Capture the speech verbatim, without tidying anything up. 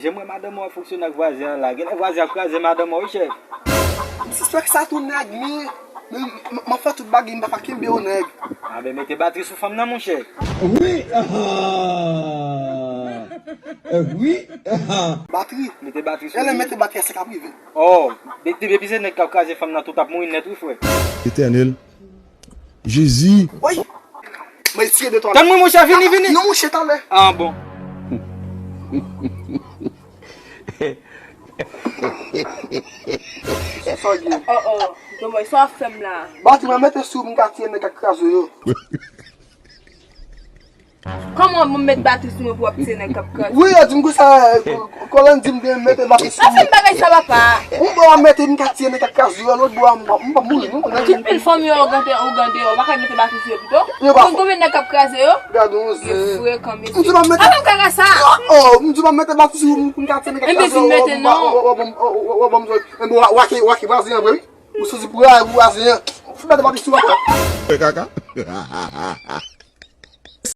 Jan m wè madanm ou ap fonksyone ak vwazen an la, genlè vwazen ap kraze madanm ou wi, chèf. M sispèk sa tou, nèg, men, men, m, m ap fè tout bagay, m pa ka kenbe w, nèg. Anben, mete batri sou fanm nan, monchè. Wi, ah, wi, ah. Batri. Mete batri sou li. Genlè mete batri a, sa k ap rive. Oh, de, de, depi se nèg k ap kraze fanm nan, tout ap mouri nèt wi, frè. Etènèl. Jezi. Woy! Mwen retire de twa. Tann mwen, monchè, vini, vini. Non, monchè, talè. Ah, bon. Sa w gen? Oh, oh. Donmwen, sa w ap fè m la? Batri, mwen mete sou m ka tire nèg k ap kraze yo. Kòman w met batri sou mwen pou w ap tire nèg k ap kraze? Wi, yo di m konsa, Colin di m de mete batri sou mwen. Pa fè m bagay sa, papa. Yon bò w ap mete m ka tire nèg k ap kraze yo, lòt bò a m p ap, m p ap mouri, non. Tout pil fanm yo, ou gade, ou gade, ou pa ka mete batri sou yo pito? Yo pa. Konn konbyen nèg k ap kraze yo? Gade yon zen. Yo frekan, mesye. M di w pa mete. Apa m ka sa? Oh, m di w pa mete batri sou mwen pou m ka tire nèg k ap kraze yo. Enben, vin mete non. W ap ban m, w ap ban m zòn. Enben, w ap, w ap, w ap, w ap ban m zòn. Ou sezi pou rayi pou vwazen an. Ou fè mete batri sou papa. Fè kaka.